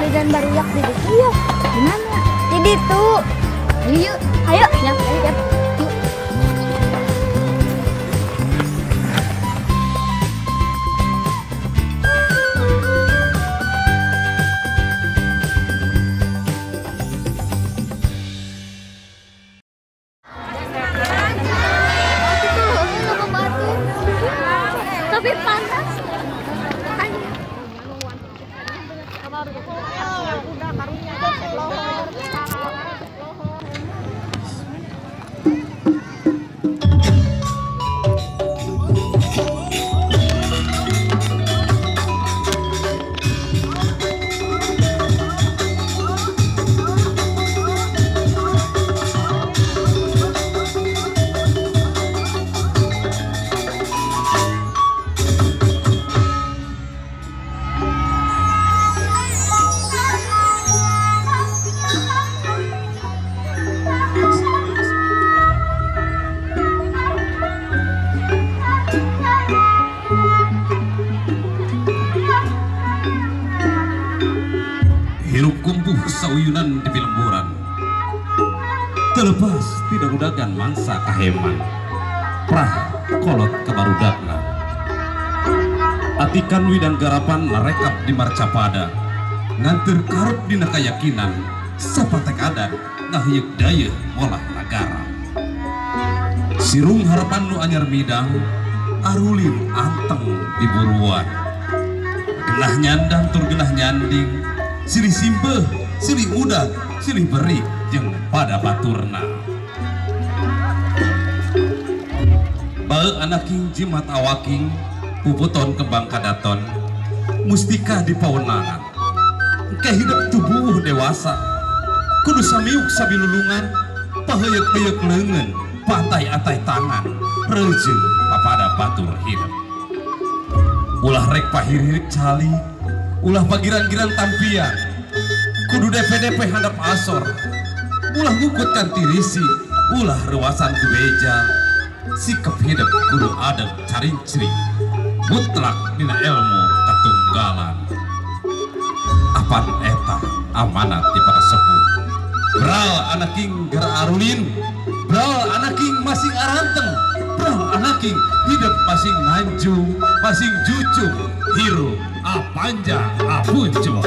Maulidan barudak di ditu ya. Di mana? Di ditu. Ayo yuk. Ayo. Ya, ayo ya. Yuk. Tapi panas. Hirup kumpuh sauyunan di lemburan, terlepas tidak udagan mangsa kaheman, prah kolot kebarudakna. Atikan widang garapan narekap di marcapada, ngantir karep dina kayakinan, sapatek adat ngahieuk dayeuh molah nagara. Sirung harapan nu anyar midang, arulin anteng di buruan. Genah nyandang tur genah nyanding, silih simbeh, silih udag, silih beri jeung pada baturna. Bae anaking jimat awaking, puputon kembang kadaton, mustika di pawenangan. Engke hidup tubuh dewasa, kudu samiuk sabilulungan, paheuyeuk-heuyeuk leungeun, pantai-antai tangan, reujeng papada batur hidup. Ulah rek pahirhirik cali, ulah pagiran-giran tampian, kudu DP-DP handap asor, ulah ngukut kantirisi, ulah ruasan kubeja, sikap hidup kudu adeg carincri, mutlak dina ilmu ketunggalan. Apan eta amanat di para sepuh. Bral anaking geura arulin, bral anaking masing aranteng, bral anaking hidup masing nanjung, masing jucung, hirup apanjang apunjung.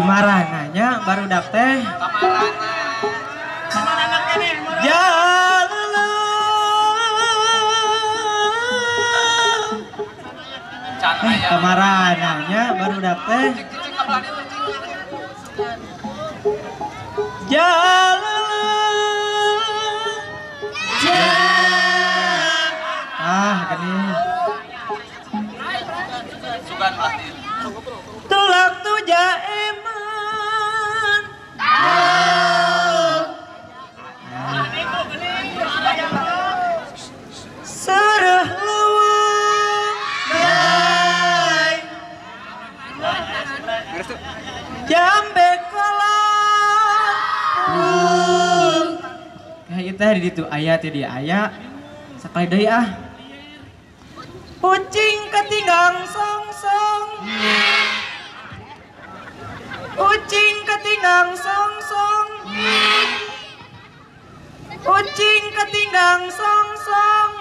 Di marananya barudak teh. Kemarananya barudak teh. Ah, gini. Tulak tuja eman. Sereh leuweung bae. Jambe kolot. Kayak itu di ditu aya teh di aya. Sakali deui ah. Ucing ketinggang song-song. Ucing ketinggang song-song. Ucing ketinggang song-song.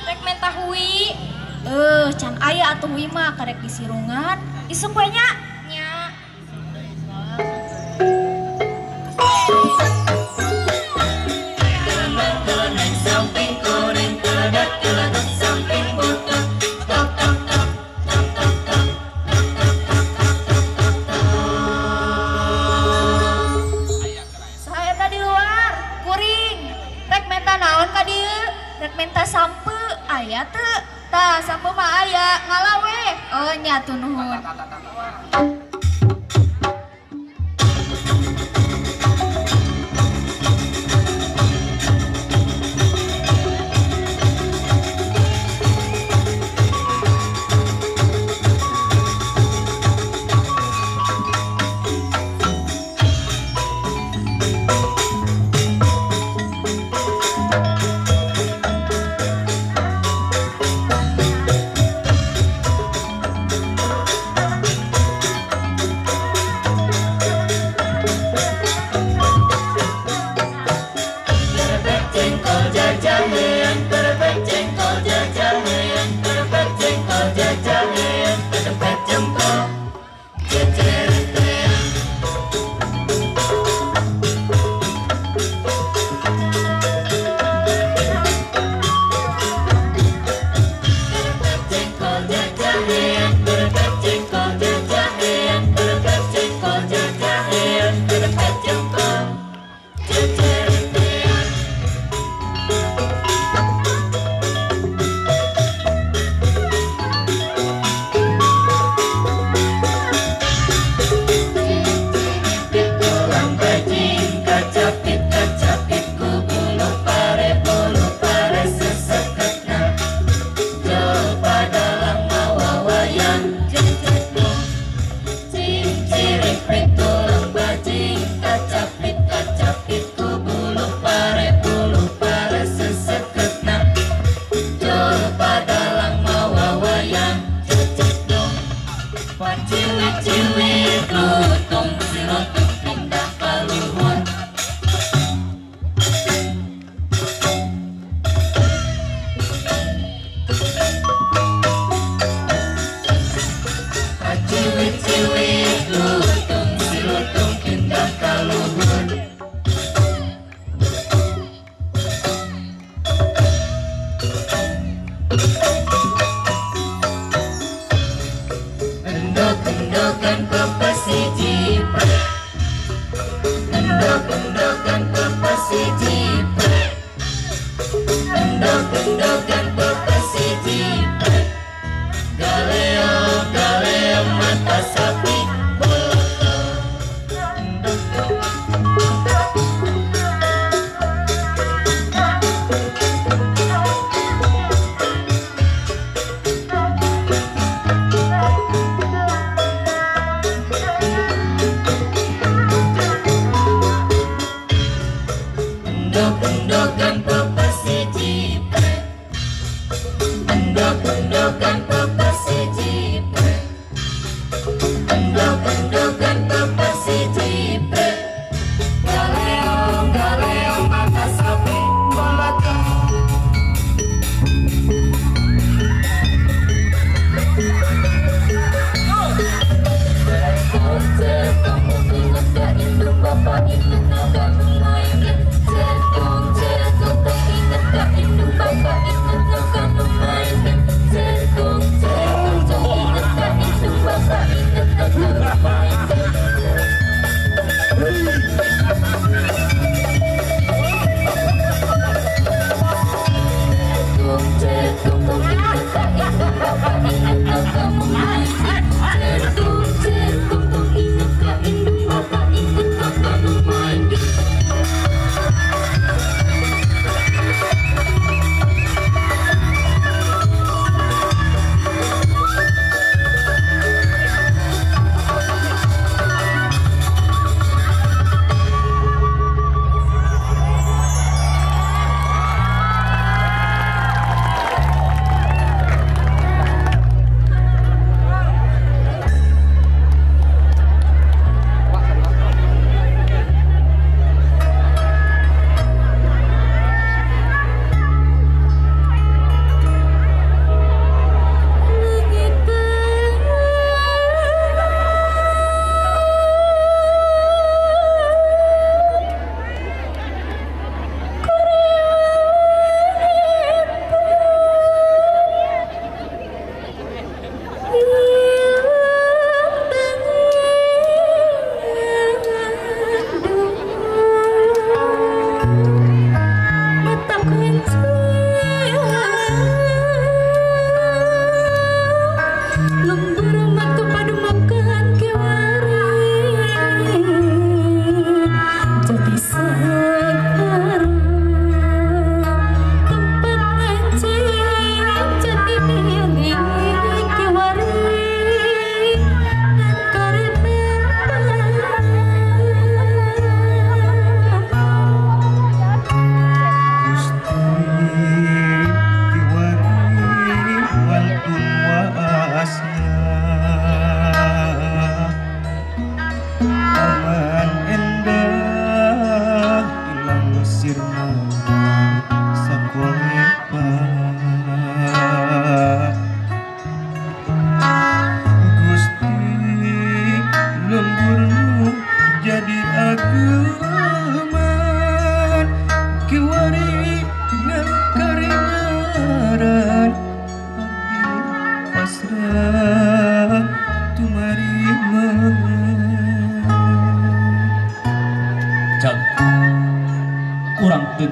Rek menta hui. Can aya atuh hui mah karek disirungan. Isuk we nya. Nya. Saha eta di luar? Kuring. Rek menta naon ka dieu? Rek menta sampe aya teu? Tah sampe mah aya, ngala we. Oh nya tuh nuhun.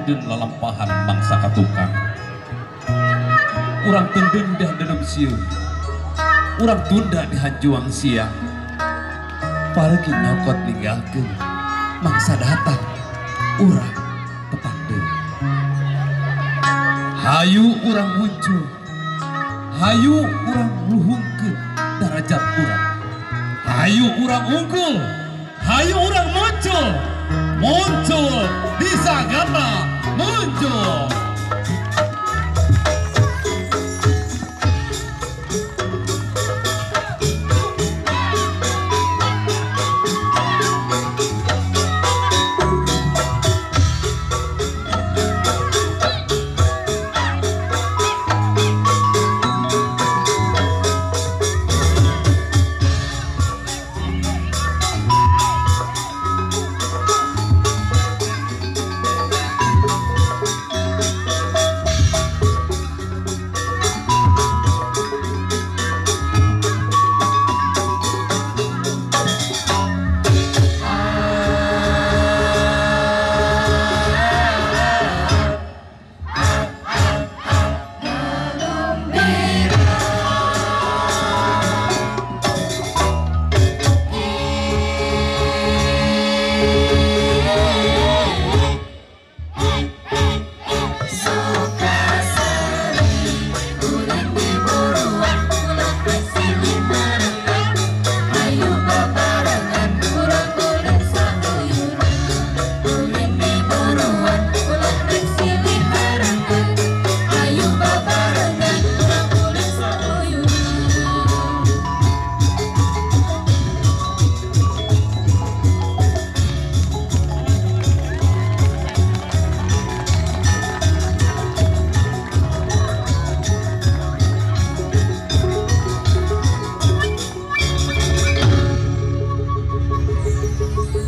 teundeun lalampahan mangsa katukang. Urang teundeun dah dalam sieun, urang tunda di hanjuang siang. Pareuki nyokot ninggalkeun mangsa datang, urang tepang deui. Hayu urang muncul, hayu urang luhungkeun darajat urang. Hayu urang unggul, hayu urang muncul, muncul di sagana muncul.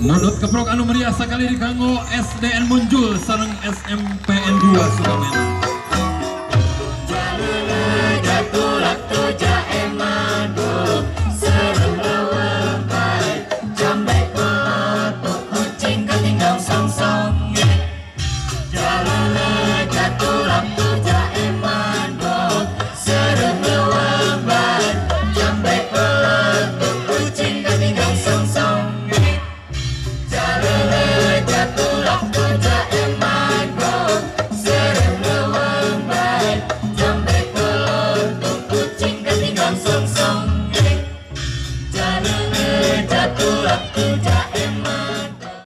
Nunut keprok anu meriah sekali di kanggo SDN Munjul sareng SMPN 2 Sukamenak.